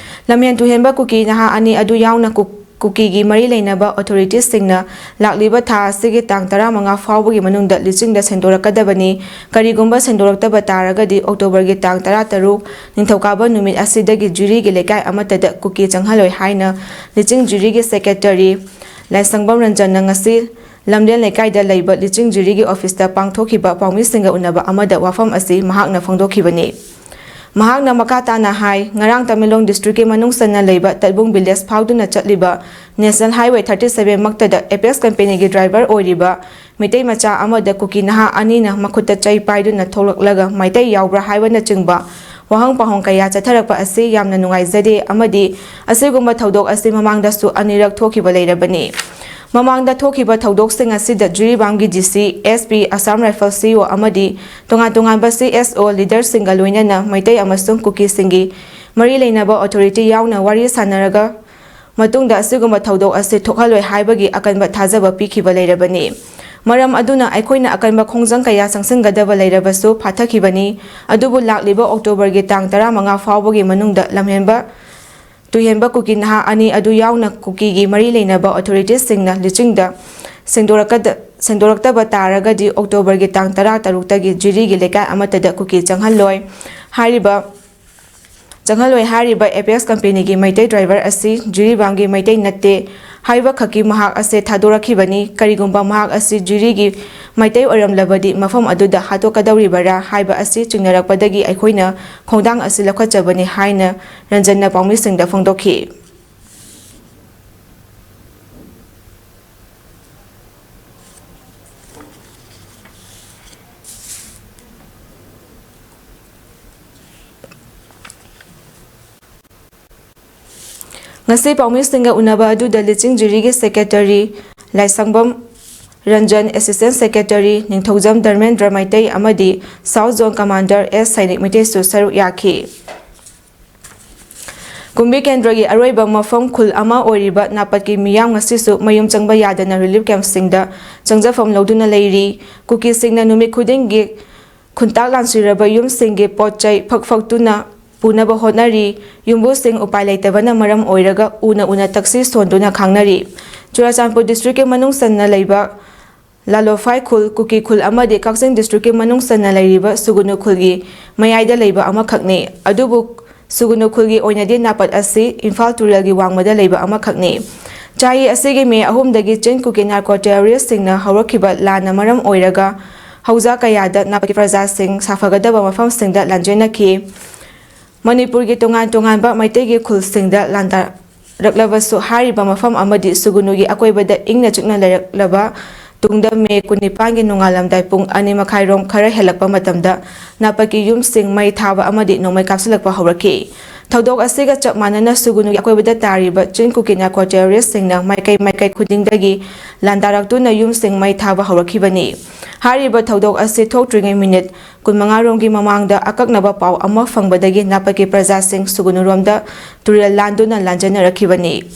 ꯂꯝꯍꯦꯟ ꯇꯨꯍꯦꯟꯕ ꯀꯨꯀꯤ ꯅꯍꯥ ꯑꯅꯤ ꯑꯗꯨ ꯌꯥꯎꯅ ꯀꯨ-, ꯀꯨꯀꯤꯒꯤ ꯃꯔꯤ ꯂꯩꯅꯕ authority ꯁꯤꯡꯅ ꯂꯥꯛꯂꯤꯕ ꯊꯥ ꯑꯁꯤꯒꯤ ꯇꯥꯡ ꯇꯔꯥꯃꯉꯥ ꯐꯥꯎꯕꯒꯤ ꯃꯅꯨꯡꯗ ꯂꯤꯆꯤꯡꯗ ꯁꯦꯡꯗꯣꯔꯛꯀꯗꯕꯅꯤ꯫ ꯀꯔꯤꯒꯨꯝꯕ ꯁꯦꯡꯗꯣꯔꯛꯇꯕ ꯇꯥꯔꯒꯗꯤ October ꯒꯤ ꯇꯥꯡ ꯇꯔꯥꯇꯔꯨꯛ ꯅꯤꯡꯊꯧꯀꯥꯕ ꯅꯨꯃꯤꯠ ꯑꯁꯤꯗꯒꯤ ꯖꯤꯔꯤꯒꯤ ꯂꯩꯀꯥꯏ ꯑꯃꯠꯇꯗ ꯀꯨꯀꯤ ꯆꯪꯍꯜꯂꯣꯏ ꯍꯥꯏꯅ ꯂꯤꯆꯤꯡ ꯖꯤꯔꯤꯒꯤ secretary ꯂꯥꯏꯁꯪꯕꯝ ꯔꯟꯖꯟꯅ ꯉꯁꯤ ꯂꯝꯂꯦꯟ ꯂꯩꯀꯥꯏꯗ ꯂꯩꯕ ꯂꯤꯆꯤꯡ ꯖꯤꯔꯤꯒꯤ office ꯇ ꯄꯥꯡꯊꯣꯛꯈꯤꯕ ꯄꯥꯎꯃꯤꯁꯤꯡꯒ ꯎꯅꯕ ꯑꯃꯗ ꯋꯥꯐꯝ ꯑꯁꯤ ꯃꯍꯥꯛꯅ ꯐꯣꯡꯗꯣꯛꯈꯤꯕꯅꯤ꯫ ꯃꯍꯥꯛꯅ ꯃꯈꯥ ꯇꯥꯅ ꯍꯥꯏ, ꯉꯔꯥꯡ ꯇꯃꯦꯡꯂꯣꯡ district ꯀꯤ ꯃꯅꯨꯡ ꯆꯟꯅ ꯂꯩꯕ ꯇꯠꯕꯨꯡ village ꯐꯥꯎꯗꯨꯅ ꯆꯠꯂꯤꯕ National Highway thirty seven ꯃꯛꯇꯗ Apex company ꯒꯤ driver ꯑꯣꯏꯔꯤꯕ ꯃꯤꯇꯩ ꯃꯆꯥ ꯑꯃꯗ ꯀꯨꯀꯤ ꯅꯍꯥ ꯑꯅꯤꯅ ꯃꯈꯨꯠꯇ ꯆꯩ ꯄꯥꯏꯗꯨꯅ ꯊꯣꯛꯂꯛꯂꯒ ꯃꯩꯇꯩ ꯌꯥꯎꯕ꯭ꯔꯥ ꯍꯥꯏꯕꯅꯆꯤꯡꯕ ꯋꯥꯍꯪ ꯄꯥꯎꯍꯪ ꯀꯌꯥ ꯆꯠꯊꯔꯛꯄ ꯑꯁꯤ ꯌꯥꯝꯅ ꯅꯨꯡꯉꯥꯏꯖꯗꯦ ꯑꯃꯗꯤ ꯑꯁꯤꯒꯨꯝꯕ ꯊꯧꯗꯣꯛ ꯑꯁꯤ ꯃꯃꯥꯡꯗꯁꯨ ꯑꯅꯤꯔꯛ ꯊꯣꯛꯈꯤꯕ ꯂꯩꯔꯕꯅꯤ꯫ ꯃꯃꯥꯡꯗ ꯊꯣꯛꯈꯤꯕ ꯊꯧꯗꯣꯛꯁꯤꯡ ꯑꯁꯤꯗ ꯖꯤꯔꯤꯕꯥꯝꯒꯤ ꯗꯤ ꯁꯤ, ꯑꯦꯁ ꯄꯤ, ꯑꯁꯥꯝ ꯔꯥꯏꯐꯜ ꯁꯤ ꯑꯣ ꯑꯃꯗꯤ ꯇꯣꯉꯥꯟ ꯇꯣꯉꯥꯟꯕ ꯁꯤ ꯑꯦꯁ ꯑꯣ leader ꯁꯤꯡꯒ ꯂꯣꯏꯅꯅ ꯃꯩꯇꯩ ꯑꯃꯁꯨꯡ ꯀꯨꯀꯤꯁꯤꯡꯒꯤ ꯃꯔꯤ ꯂꯩꯅꯕ authority ꯌꯥꯎꯅ ꯋꯥꯔꯤ ꯁꯥꯟꯅꯔꯒ ꯃꯇꯨꯡꯗ ꯑꯁꯤꯒꯨꯝꯕ ꯊꯧꯗꯣꯛ ꯑꯁꯤ ꯊꯣꯛꯍꯜꯂꯣꯏ ꯍꯥꯏꯕꯒꯤ ꯑꯀꯟꯕ ꯊꯥꯖꯕ ꯄꯤꯈꯤꯕ ꯂꯩꯔꯕꯅꯤ꯫ ꯃꯔꯝ ꯑꯗꯨꯅ ꯑꯩꯈꯣꯏꯅ ꯑꯀꯟꯕ ꯈꯣꯡꯖꯪ ꯀꯌꯥ ꯆꯪꯁꯤꯟꯒꯗꯕ ꯂꯩꯔꯕꯁꯨ ꯐꯥꯊꯈꯤꯕꯅꯤ꯫ ꯑꯗꯨꯕꯨ ꯂꯥꯛꯂꯤꯕ October ꯒꯤ ꯇꯥꯡ ꯇꯔꯥꯃꯉꯥ ꯐꯥꯎꯕꯒꯤ ꯃꯅꯨꯡꯗ ꯂꯝꯍꯦꯟꯕ ꯇꯨꯍꯦꯟꯕ ꯀꯨꯀꯤ ꯅꯍꯥ ꯑꯅꯤ ꯑꯗꯨ ꯌꯥꯎꯅ ꯀꯨꯀꯤꯒꯤ ꯃꯔꯤ ꯂꯩꯅꯕ authority ꯁꯤꯡꯅ ꯂꯤꯆꯤꯡꯗ ꯁꯦꯡꯗꯣꯔꯛꯀꯗ-, ꯁꯦꯡꯗꯣꯔꯛꯇꯕ ꯇꯥꯔꯒꯗꯤ October ꯒꯤ ꯇꯥꯡ ꯇꯔꯥꯇꯔꯨꯛꯇꯒꯤ ꯖꯤꯔꯤꯒꯤ ꯂꯩꯀꯥꯏ ꯑꯃꯠꯇꯗ ꯀꯨꯀꯤ ꯆꯪꯍꯜꯂꯣꯏ꯫ ꯍꯥꯏꯔꯤꯕ, ꯆꯪꯍꯜꯂꯣꯏ ꯍꯥꯏꯔꯤꯕ Apex company ꯒꯤ ꯃꯩꯇꯩ driver ꯑꯁꯤ ꯖꯤꯔꯤꯕꯥꯝꯒꯤ ꯃꯩꯇꯩ ꯅꯠꯇꯦ ꯍꯥꯏꯕ ꯈꯛꯀꯤ ꯃꯍꯥꯛ ꯑꯁꯤ ꯊꯥꯗꯣꯔꯛꯈꯤꯕꯅꯤ꯫ ꯀꯔꯤꯒꯨꯝꯕ ꯃꯍꯥꯛ ꯑꯁꯤ ꯖꯤꯔꯤꯒꯤ ꯃꯩꯇꯩ ꯑꯣꯏꯔꯝꯂꯕꯗꯤ ꯃꯐꯝ ꯑꯗꯨꯗ ꯍꯥꯠꯇꯣꯛꯀꯗꯧꯔꯤꯕꯔꯥ ꯍꯥꯏꯕ ꯑꯁꯤ ꯆꯤꯡꯅꯔꯛꯄꯗꯒꯤ ꯑꯩꯈꯣꯏꯅ ꯈꯣꯡꯊꯥꯡ ꯑꯁꯤ ꯂꯧꯈꯠꯆꯕꯅꯤ ꯍꯥꯏꯅ ꯔꯟꯖꯟꯅ ꯄꯥꯎꯃꯤꯁꯤꯡꯗ ꯐꯣꯡꯗꯣꯛꯈꯤ꯫ ꯉꯁꯤ ꯄꯥꯎꯃꯤꯁꯤꯡꯒ ꯎꯅꯕ ꯑꯗꯨꯗ ꯂꯤꯆꯤꯡ ꯖꯤꯔꯤꯒꯤ secretary ꯂꯥꯏꯁꯪꯕꯝ ꯔꯟꯖꯟ, assistant secretary ꯅꯤꯡꯊꯧꯖꯝ ꯙꯔꯃꯦꯟꯗ꯭ꯔ ꯃꯩꯇꯩ ꯑꯃꯗꯤ South Zone Commander ꯑꯦꯁ ꯁꯩꯅꯤꯛ ꯃꯩꯇꯩꯁꯨ ꯁꯔꯨꯛ ꯌꯥꯈꯤ꯫ ꯀꯨꯝꯕꯤ ꯀꯦꯟꯗ꯭ꯔꯒꯤ ꯑꯔꯣꯏꯕ ꯃꯐꯝ ꯈꯨꯜ ꯑꯃ ꯑꯣꯏꯔꯤꯕ ꯅꯥꯄꯠꯀꯤ ꯃꯤꯌꯥꯝ ꯉꯁꯤꯁꯨ ꯃꯌꯨꯝ ꯆꯪꯕ ꯌꯥꯗꯅ ꯔꯤꯂꯤꯐ ꯀꯦꯝꯞꯁꯤꯡꯗ ꯆꯪꯖꯐꯝ ꯂꯧꯗꯨꯅ ꯂꯩꯔꯤ꯫ ꯀꯨꯀꯤꯁꯤꯡꯅ ꯅꯨꯃꯤꯠ ꯈꯨꯗꯤꯡꯒꯤ ꯈꯨꯟꯇꯥꯛ ꯂꯥꯟꯁꯤꯔꯕ ꯌꯨꯝꯁꯤꯡꯒꯤ ꯄꯣꯠ ꯆꯩ ꯐꯛ ꯐꯛꯇꯨꯅ ꯄꯨꯅꯕ ꯍꯣꯠꯅꯔꯤ꯫ ꯌꯨꯝꯕꯨꯁꯤꯡ ꯎꯄꯥꯏ ꯂꯩꯇꯕꯅ ꯃꯔꯝ ꯑꯣꯏꯔꯒ ꯎꯅ ꯎꯅ ꯇꯛꯁꯤ ꯁꯣꯟꯗꯨꯅ ꯈꯥꯡꯅꯔꯤ꯫ ꯆꯨꯔꯥꯆꯥꯟꯄꯨꯔ ꯗꯤꯁꯇ꯭ꯔꯤꯛꯀꯤ ꯃꯅꯨꯡ ꯆꯟꯅ ꯂꯩꯕ ꯂꯥꯂꯣꯐꯥꯏ ꯈꯨꯜ, ꯀꯨꯀꯤ ꯈꯨꯜ ꯑꯃꯗꯤ ꯀꯛꯆꯤꯡ ꯗꯤꯁꯇ꯭ꯔꯤꯛꯀꯤ ꯃꯅꯨꯡ ꯆꯟꯅ ꯂꯩꯔꯤꯕ ꯁꯨꯒꯨꯅꯨ ꯈꯨꯜꯒꯤ ꯃꯌꯥꯏꯗ ꯂꯩꯕ ꯑꯃꯈꯛꯅꯤ꯫ ꯑꯗꯨꯕꯨ ꯁꯨꯒꯨꯅꯨ ꯈꯨꯜꯒꯤ ꯑꯣꯏꯅꯗꯤ ꯅꯥꯄꯠ ꯑꯁꯤ ꯏꯝꯐꯥꯜ ꯇꯨꯔꯦꯜꯒꯤ ꯋꯥꯡꯃꯗ ꯂꯩꯕ ꯑꯃꯈꯛꯅꯤ꯫ ꯆꯍꯤ ꯑꯁꯤꯒꯤ ꯃꯦ ꯑꯍꯨꯝꯗꯒꯤ ꯆꯤꯟ ꯀꯨꯀꯤ ꯅꯥꯔꯀꯣ ꯇꯦꯔꯣꯔꯤꯁ꯭ꯠꯁꯤꯡꯅ ꯍꯧꯔꯛꯈꯤꯕ ꯂꯥꯟꯅ ꯃꯔꯝ ꯑꯣꯏꯔꯒ ꯍꯧꯖꯥ ꯀꯌꯥꯗ ꯅꯥꯄꯠꯀꯤ ꯄ꯭ꯔꯖꯥꯁꯤꯡ ꯁꯥꯐꯒꯗꯕ ꯃꯐꯝꯁꯤꯡꯗ ꯂꯥꯟꯖꯦꯟꯅꯈꯤ꯫ ꯃꯅꯤꯄꯨꯔꯒꯤ ꯇꯣꯉꯥꯟ ꯇꯣꯉꯥꯟꯕ ꯃꯩꯇꯩꯒꯤ ꯈꯨꯜꯁꯤꯡꯗ ꯂꯥꯟꯗꯥꯔꯛꯂꯕꯁꯨ, ꯍꯥꯏꯔꯤꯕ ꯃꯐꯝ ꯑꯃꯗꯤ ꯁꯨꯒꯨꯅꯨꯒꯤ ꯑꯀꯣꯏꯕꯗ ꯏꯪꯅ ꯆꯤꯛꯅ ꯂꯩꯔꯛꯂꯕ ꯇꯨꯡꯗ ꯃꯦ ꯀꯨꯟꯅꯤꯄꯥꯟꯒꯤ ꯅꯣꯡꯉꯥꯜꯂꯝꯗꯥꯏ ꯄꯨꯡ ꯑꯅꯤ ꯃꯈꯥꯏꯔꯣꯝ ꯈꯔ ꯍꯦꯜꯂꯛꯄ ꯃꯇꯝꯗ ꯅꯥꯄꯠꯀꯤ ꯌꯨꯝꯁꯤꯡ ꯃꯩ ꯊꯥꯕ ꯑꯃꯗꯤ ꯅꯣꯡꯃꯩ ꯀꯥꯞꯁꯤꯜꯂꯛꯄ ꯍꯧꯔꯛꯈꯤ꯫ ꯊꯧꯗꯣꯛ ꯑꯁꯤꯒ ꯆꯞ ꯃꯥꯟꯅꯅ ꯁꯨꯒꯨꯅꯨꯒꯤ ꯑꯀꯣꯏꯕꯗ ꯇꯥꯔꯤꯕ ꯆꯤꯟ ꯀꯨꯀꯤ ꯅꯥꯔꯀꯣ ꯇꯦꯔꯣꯔꯤꯁ꯭ꯠꯁꯤꯡꯅ ꯃꯥꯏꯀꯩ ꯃꯥꯏꯀꯩ ꯈꯨꯗꯤꯡꯗꯒꯤ ꯂꯥꯟꯗꯥꯔꯛꯇꯨꯅ ꯌꯨꯝꯁꯤꯡ ꯃꯩ ꯊꯥꯕ ꯍꯧꯔꯛꯈꯤꯕꯅꯤ꯫ ꯍꯥꯏꯔꯤꯕ ꯊꯧꯗꯣꯛ ꯑꯁꯤ ꯊꯣꯛꯇ꯭ꯔꯤꯉꯩ ꯃꯤꯅꯤꯠ ꯀꯨꯟꯃꯉꯥ ꯔꯣꯝꯒꯤ ꯃꯃꯥꯡꯗ ꯑꯀꯛꯅꯕ ꯄꯥꯎ ꯑꯃ ꯐꯪꯕꯗꯒꯤ ꯅꯥꯄꯠꯀꯤ ꯄ꯭ꯔꯖꯥꯁꯤꯡ ꯁꯨꯒꯨꯅꯨꯔꯣꯝꯗ ꯇꯨꯔꯦꯜ ꯂꯥꯟꯗꯨꯅ ꯂꯥꯟꯖꯦꯟꯅꯔꯛꯈꯤꯕꯅꯤ꯫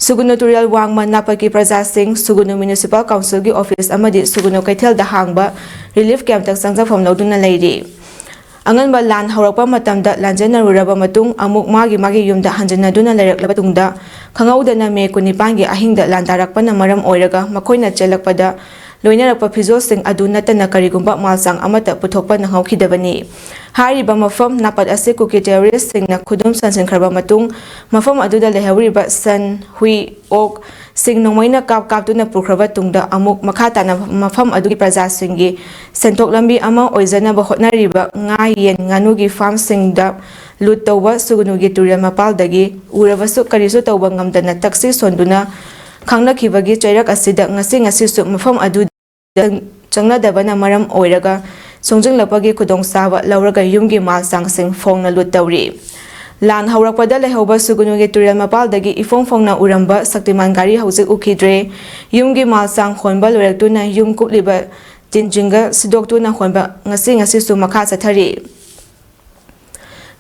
ꯁꯨꯒꯨꯅꯨ ꯇꯨꯔꯦꯜ ꯋꯥꯡꯃ ꯅꯥꯄꯠꯀꯤ ꯄ꯭ꯔꯖꯥꯁꯤꯡ ꯁꯨꯒꯨꯅꯨ ꯃ꯭ꯌꯨꯅꯤꯁꯤꯄꯥꯜ ꯀꯥꯎꯟꯁꯤꯜꯒꯤ ꯑꯣꯐꯤꯁ ꯑꯃꯗꯤ ꯁꯨꯒꯨꯅꯨ ꯀꯩꯊꯦꯜꯗ ꯍꯥꯡꯕ ꯔꯤꯂꯤꯐ ꯀꯦꯝꯞꯇ ꯆꯪꯖꯐꯝ ꯂꯧꯗꯨꯅ ꯂꯩꯔꯤ꯫ ꯑꯉꯟꯕ ꯂꯥꯟ ꯍꯧꯔꯛꯄ ꯃꯇꯝꯗ ꯂꯥꯟꯖꯦꯟꯅꯔꯨꯔꯕ ꯃꯇꯨꯡ ꯑꯃꯨꯛ ꯃꯥꯒꯤ ꯃꯥꯒꯤ ꯌꯨꯝꯗ ꯍꯟꯖꯤꯟꯅꯗꯨꯅ ꯂꯩꯔꯛꯂꯕ ꯇꯨꯡꯗ ꯈꯪꯍꯧꯗꯅ ꯃꯦ ꯀꯨꯟꯅꯤꯄꯥꯟꯒꯤ ꯑꯍꯤꯡꯗ ꯂꯥꯟꯗꯥꯔꯛꯄꯅ ꯃꯔꯝ ꯑꯣꯏꯔꯒ ꯃꯈꯣꯏꯅ ꯆꯦꯜꯂꯛꯄꯗ ꯂꯣꯏꯅꯔꯛꯄ ꯐꯤꯖꯣꯜꯁꯤꯡ ꯑꯗꯨ ꯅꯠꯇꯅ ꯀꯔꯤꯒꯨꯝꯕ ꯃꯥꯜꯆꯥꯡ ꯑꯃꯠꯇ ꯄꯨꯊꯣꯛꯄ ꯅꯪꯍꯧꯈꯤꯗꯕꯅꯤ꯫ ꯍꯥꯏꯔꯤꯕ ꯃꯐꯝ ꯅꯥꯄꯠ ꯑꯁꯤ ꯀꯨꯀꯤ ꯇꯦꯔꯣꯔꯤꯁ꯭ꯠꯁꯤꯡꯅ ꯈꯨꯗꯨꯝ ꯆꯟꯁꯤꯟꯈ꯭ꯔꯕ ꯃꯇꯨꯡ ꯃꯐꯝ ꯑꯗꯨꯗ ꯂꯩꯍꯧꯔꯤꯕ ꯁꯟ, ꯍꯨꯏ, ꯑꯣꯛ, ꯁꯤꯡ ꯅꯣꯡꯃꯩꯅ ꯀꯥꯞ ꯀꯥꯞꯇꯨꯅ ꯄꯨꯈ꯭ꯔꯕ ꯇꯨꯡꯗ ꯑꯃꯨꯛ ꯃꯈꯥ ꯇꯥꯅ ꯃꯐꯝ ꯑꯗꯨꯒꯤ ꯄ꯭ꯔꯖꯥꯁꯤꯡꯒꯤ ꯁꯦꯟꯊꯣꯛ ꯂꯝꯕꯤ ꯑꯃ ꯑꯣꯏꯖꯅꯕ ꯍꯣꯠꯅꯔꯤꯕ ꯉꯥ, ꯌꯦꯟ, ꯉꯥꯅꯨꯒꯤ ꯐꯥꯔꯝꯁꯤꯡꯗ ꯂꯨꯠ ꯇꯧꯕ ꯁꯨꯒꯨꯅꯨꯒꯤ ꯇꯨꯔꯦꯜ ꯃꯄꯥꯜꯗꯒꯤ ꯎꯔꯕꯁꯨ ꯀꯔꯤꯁꯨ ꯇꯧꯕ ꯉꯝꯗꯅ ꯇꯛꯁꯤ ꯁꯣꯟꯗꯨꯅ ꯈꯪꯅꯈꯤꯕꯒꯤ ꯆꯩꯔꯛ ꯑꯁꯤꯗ ꯉꯁꯤ ꯉꯁꯤꯁꯨ ꯃꯐꯝ ꯑꯗꯨꯗ ꯆꯪꯅꯗꯕꯅ ꯃꯔꯝ ꯑꯣꯏꯔꯒ ꯁꯣꯡꯖꯤꯜꯂꯛꯄꯒꯤ ꯈꯨꯗꯣꯡꯆꯥꯕ ꯂꯧꯔꯒ ꯌꯨꯝꯒꯤ ꯃꯥꯜ ꯆꯥꯡꯁꯤꯡ ꯐꯣꯡꯅ ꯂꯨꯠ ꯇꯧꯔꯤ꯫ ꯂꯥꯟ ꯍꯧꯔꯛꯄꯗ ꯂꯩꯍꯧꯕ ꯁꯨꯒꯨꯅꯨꯒꯤ ꯇꯨꯔꯦꯜ ꯃꯄꯥꯜꯗꯒꯤ ꯏꯐꯣꯡ ꯐꯣꯡꯅ ꯎꯔꯝꯕ ꯁꯛꯇꯤꯃꯥꯟ ꯒꯥꯔꯤ ꯍꯧꯖꯤꯛ ꯎꯈꯤꯗ꯭ꯔꯦ꯫ ꯌꯨꯝꯒꯤ ꯃꯥꯜ ꯆꯥꯡ ꯍꯣꯟꯕ ꯂꯣꯏꯔꯛꯇꯨꯅ ꯌꯨꯝ ꯀꯨꯞꯂꯤꯕ ꯇꯤꯟ ꯖꯤꯡꯒ ꯁꯤꯗꯣꯛꯇꯨꯅ ꯍꯣꯟꯕ ꯉꯁꯤ ꯉꯁꯤꯁꯨ ꯃꯈꯥ ꯆꯠꯊꯔꯤ꯫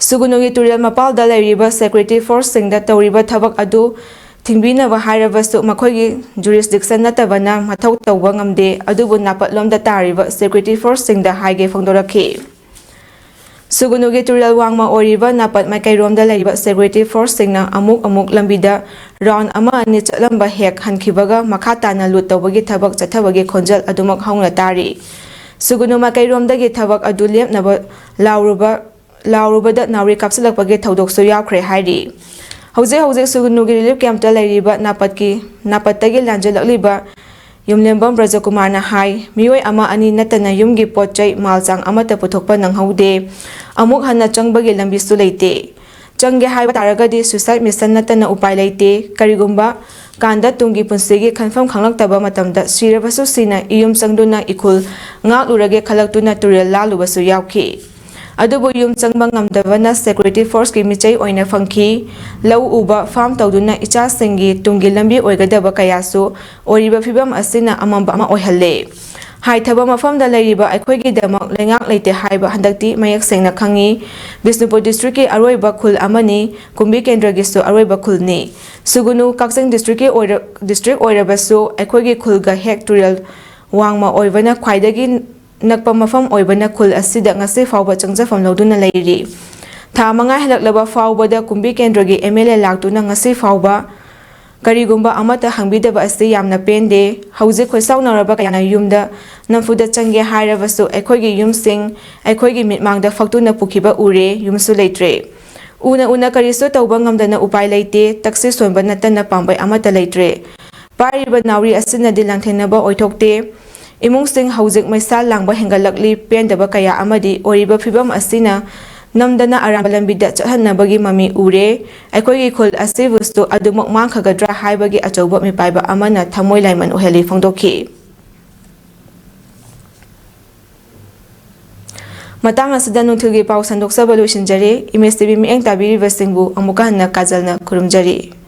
ꯁꯨꯒꯨꯅꯨꯒꯤ ꯇꯨꯔꯦꯜ ꯃꯄꯥꯜꯗ ꯂꯩꯔꯤꯕ security forceꯁꯤꯡꯗ ꯇꯧꯔꯤꯕ ꯊꯕꯛ ꯑꯗꯨ ꯊꯤꯡꯕꯤꯅꯕ ꯍꯥꯏꯔꯕꯁꯨ ꯃꯈꯣꯏꯒꯤ jurisdiction ꯅꯠꯇꯕꯅ ꯃꯊꯧ ꯇꯧꯕ ꯉꯝꯗꯦ, ꯑꯗꯨꯕꯨ ꯅꯥꯄꯠꯂꯣꯝꯗ ꯇꯥꯔꯤꯕ security forceꯁꯤꯡꯗ ꯍꯥꯏꯒꯦ ꯐꯣꯡꯗꯣꯔꯛꯈꯤ꯫ ꯁꯨꯒꯨꯅꯨꯒꯤ ꯇꯨꯔꯦꯜ ꯋꯥꯡꯃ ꯑꯣꯏꯔꯤꯕ ꯅꯥꯄꯠ ꯃꯥꯏꯀꯩꯔꯣꯝꯗ ꯂꯩꯔꯤꯕ security forceꯁꯤꯡꯅ ꯑꯃꯨꯛ ꯑꯃꯨꯛ ꯂꯝꯕꯤꯗ round ꯑꯃ ꯑꯅꯤ ꯆꯠꯂꯝꯕ ꯍꯦꯛ ꯍꯟꯈꯤꯕꯒ ꯃꯈꯥ ꯇꯥꯅ loot ꯇꯧꯕꯒꯤ ꯊꯕꯛ ꯆꯠꯊꯕꯒꯤ ꯈꯣꯟꯖꯦꯜ ꯑꯗꯨꯃꯛ ꯍꯧꯅ ꯇꯥꯔꯤ꯫ ꯁꯨꯒꯨꯅꯨ ꯃꯥꯏꯀꯩꯔꯣꯝꯗꯒꯤ ꯊꯕꯛ ꯑꯗꯨ ꯂꯦꯞꯅꯕ ꯂꯥꯎꯔꯨꯕ ꯂꯥꯎꯔꯨꯕꯗ ꯅꯥꯎꯔꯤ ꯀꯥꯞꯁꯤꯜꯂꯛꯄꯒꯤ ꯊꯧꯗꯣꯛꯁꯨ ꯌꯥꯎꯈ꯭ꯔꯦ ꯍꯥꯏꯔꯤ꯫ ꯍꯧꯖꯤꯛ ꯍꯧꯖꯤꯛ ꯁꯨꯒꯨꯅꯨꯒꯤ relief campꯇ ꯂꯩꯔꯤꯕ ꯅꯥꯄꯠꯀꯤ ꯅꯥꯄꯠꯇꯒꯤ ꯂꯥꯟꯖꯦꯜꯂꯛꯂꯤꯕ ꯌꯨꯝꯂꯦꯝꯕꯝ ꯕ꯭ꯔꯖꯀꯨꯃꯥꯔꯅ ꯍꯥꯏ, ꯃꯤꯑꯣꯏ ꯑꯃ ꯑꯅꯤ ꯅꯠꯇꯅ ꯌꯨꯝꯒꯤ ꯄꯣꯠ ꯆꯩ ꯃꯥꯜ ꯆꯥꯡ ꯑꯃꯠꯇ ꯄꯨꯊꯣꯛꯄ ꯅꯪꯍꯧꯗꯦ꯫ ꯑꯃꯨꯛ ꯍꯟꯅ ꯆꯪꯕꯒꯤ ꯂꯝꯕꯤꯁꯨ ꯂꯩꯇꯦ꯫ ꯆꯪꯒꯦ ꯍꯥꯏꯕ ꯇꯥꯔꯒꯗꯤ suicide mission ꯅꯠꯇꯅ ꯎꯄꯥꯏ ꯂꯩꯇꯦ꯫ ꯀꯔꯤꯒꯨꯝꯕ ꯀꯥꯟꯗ ꯇꯨꯡꯒꯤ ꯄꯨꯟꯁꯤꯒꯤ ꯈꯟꯐꯝ ꯈꯪꯂꯛꯇꯕ ꯃꯇꯝꯗ ꯁꯤꯔꯕꯁꯨ ꯁꯤꯅ ꯏꯌꯨꯝ ꯆꯪꯗꯨꯅ ꯏꯈꯨꯜ ꯉꯥꯛꯂꯨꯔꯒꯦ ꯈꯜꯂꯛꯇꯨꯅ ꯇꯨꯔꯦꯜ ꯂꯥꯜꯂꯨꯕꯁꯨ ꯌꯥꯎꯈꯤ꯫ ꯑꯗꯨꯕꯨ ꯌꯨꯝ ꯆꯪꯕ ꯉꯝꯗꯕꯅ security forceꯀꯤ ꯃꯤꯆꯩ ꯑꯣꯏꯅ ꯐꯪꯈꯤ꯫ ꯂꯧ ꯎꯕ, farm ꯇꯧꯗꯨꯅ ꯏꯆꯥꯁꯤꯡꯒꯤ ꯇꯨꯡꯒꯤ ꯂꯝꯕꯤ ꯑꯣꯏꯒꯗꯕ ꯀꯌꯥꯁꯨ ꯑꯣꯏꯔꯤꯕ ꯐꯤꯕꯝ ꯑꯁꯤꯅ ꯑꯃꯝꯕ ꯑꯃ ꯑꯣꯏꯍꯜꯂꯦ꯫ ꯍꯥꯏꯊꯕ ꯃꯐꯝꯗ ꯂꯩꯔꯤꯕ ꯑꯩꯈꯣꯏꯒꯤꯗꯃꯛ ꯂꯩꯉꯥꯛ ꯂꯩꯇꯦ ꯍꯥꯏꯕ ꯍꯟꯗꯛꯇꯤ ꯃꯌꯦꯛ ꯁꯦꯡꯅ ꯈꯪꯉꯤ꯫ ꯕꯤꯁꯅꯨꯄꯨꯔ districtꯀꯤ ꯑꯔꯣꯏꯕ ꯈꯨꯜ ꯑꯃꯅꯤ, ꯀꯨꯝꯕꯤ ꯀꯦꯟꯗ꯭ꯔꯒꯤꯁꯨ ꯑꯔꯣꯏꯕ ꯈꯨꯜꯅꯤ꯫ ꯁꯨꯒꯨꯅꯨ ꯀꯛꯆꯤꯡ districtꯀꯤ ꯑꯣꯏꯔ-, district ꯑꯣꯏꯔꯕꯁꯨ ꯑꯩꯈꯣꯏꯒꯤ ꯈꯨꯜꯒ ꯍꯦꯛ ꯇꯨꯔꯦꯜ ꯋꯥꯡꯃ ꯑꯣꯏꯕꯅ ꯈ꯭ꯋꯥꯏꯗꯒꯤ ꯅꯛꯄ ꯃꯐꯝ ꯑꯣꯏꯕꯅ ꯈꯨꯜ ꯑꯁꯤꯗ ꯉꯁꯤ ꯐꯥꯎꯕ ꯆꯪꯖꯐꯝ ꯂꯧꯗꯨꯅ ꯂꯩꯔꯤ꯫ ꯊꯥ ꯃꯉꯥ ꯍꯦꯜꯂꯛꯂꯕ ꯐꯥꯎꯕꯗ ꯀꯨꯝꯕꯤ ꯀꯦꯟꯗ꯭ꯔꯒꯤ MLA ꯂꯥꯛꯇꯨꯅ ꯉꯁꯤ ꯐꯥꯎꯕ ꯀꯔꯤꯒꯨꯝꯕ ꯑꯃꯠꯇ ꯍꯪꯕꯤꯗꯕ ꯑꯁꯤ ꯌꯥꯝꯅ ꯄꯦꯟꯗꯦ꯫ ꯍꯧꯖꯤꯛ ꯈꯣꯏꯁꯥꯎꯅꯔꯕ ꯀꯌꯥꯅ ꯌꯨꯝꯗ ꯅꯝꯐꯨꯗ ꯆꯪꯒꯦ ꯍꯥꯏꯔꯕꯁꯨ ꯑꯩꯈꯣꯏꯒꯤ ꯌꯨꯝꯁꯤꯡ ꯑꯩꯈꯣꯏꯒꯤ ꯃꯤꯠꯃꯥꯡꯗ ꯐꯛꯇꯨꯅ ꯄꯨꯈꯤꯕ ꯎꯔꯦ, ꯌꯨꯝꯁꯨ ꯂꯩꯇ꯭ꯔꯦ꯫ ꯎꯅ ꯎꯅ ꯀꯔꯤꯁꯨ ꯇꯧꯕ ꯉꯝꯗꯅ ꯎꯄꯥꯏ ꯂꯩꯇꯦ, ꯇꯛꯁꯤ ꯁꯣꯟꯕ ꯅꯠꯇꯅ ꯄꯥꯝꯕꯩ ꯑꯃꯠꯇ ꯂꯩꯇ꯭ꯔꯦ꯫ ꯄꯥꯏꯔꯤꯕ ꯅꯥꯎꯔꯤ ꯑꯁꯤꯅꯗꯤ ꯂꯥꯟꯊꯦꯡꯅꯕ ꯑꯣꯏꯊꯣꯛꯇꯦ꯫ ꯏꯃꯨꯡꯁꯤꯡ ꯍꯧꯖꯤꯛ ꯃꯩꯁꯥ ꯂꯥꯡꯕ ꯍꯦꯟꯒꯠꯂꯛꯂꯤ꯫ ꯄꯦꯟꯗꯕ ꯀꯌꯥ ꯑꯃꯗꯤ ꯑꯣꯏꯔꯤꯕ ꯐꯤꯕꯝ ꯑꯁꯤꯅ ꯅꯝꯗꯅ ꯑꯔꯥꯟꯕ ꯂꯝꯕꯤꯗ ꯆꯠꯍꯟꯅꯕꯒꯤ ꯃꯃꯤ ꯎꯔꯦ꯫ ꯑꯩꯈꯣꯏꯒꯤ ꯈꯨꯜ ꯑꯁꯤꯕꯨꯁꯨ ꯑꯗꯨꯃꯛ ꯃꯥꯡꯈꯒꯗ꯭ꯔꯥ ꯍꯥꯏꯕꯒꯤ ꯑꯆꯧꯕ ꯃꯤꯄꯥꯏꯕ ꯑꯃꯅ ꯊꯃꯣꯏ ꯂꯥꯏꯃꯟ ꯑꯣꯏꯍꯜꯂꯤ ꯐꯣꯡꯗꯣꯛꯈꯤ꯫ ꯃꯇꯥꯡ ꯑꯁꯤꯗ ꯅꯨꯡꯊꯤꯜꯒꯤ ꯄꯥꯎ ꯁꯟꯗꯣꯛꯆꯕ ꯂꯣꯏꯁꯤꯟꯖꯔꯦ꯫ ꯏꯃꯦꯖ ꯇꯤꯚꯤ ꯃꯤꯠꯌꯦꯡ ꯇꯥꯕꯤꯔꯤꯕꯁꯤꯡꯕꯨ ꯑꯃꯨꯛꯀ ꯍꯟꯅ ꯀꯥꯖꯜꯅ ꯈꯨꯔꯨꯝꯖꯔꯤ꯫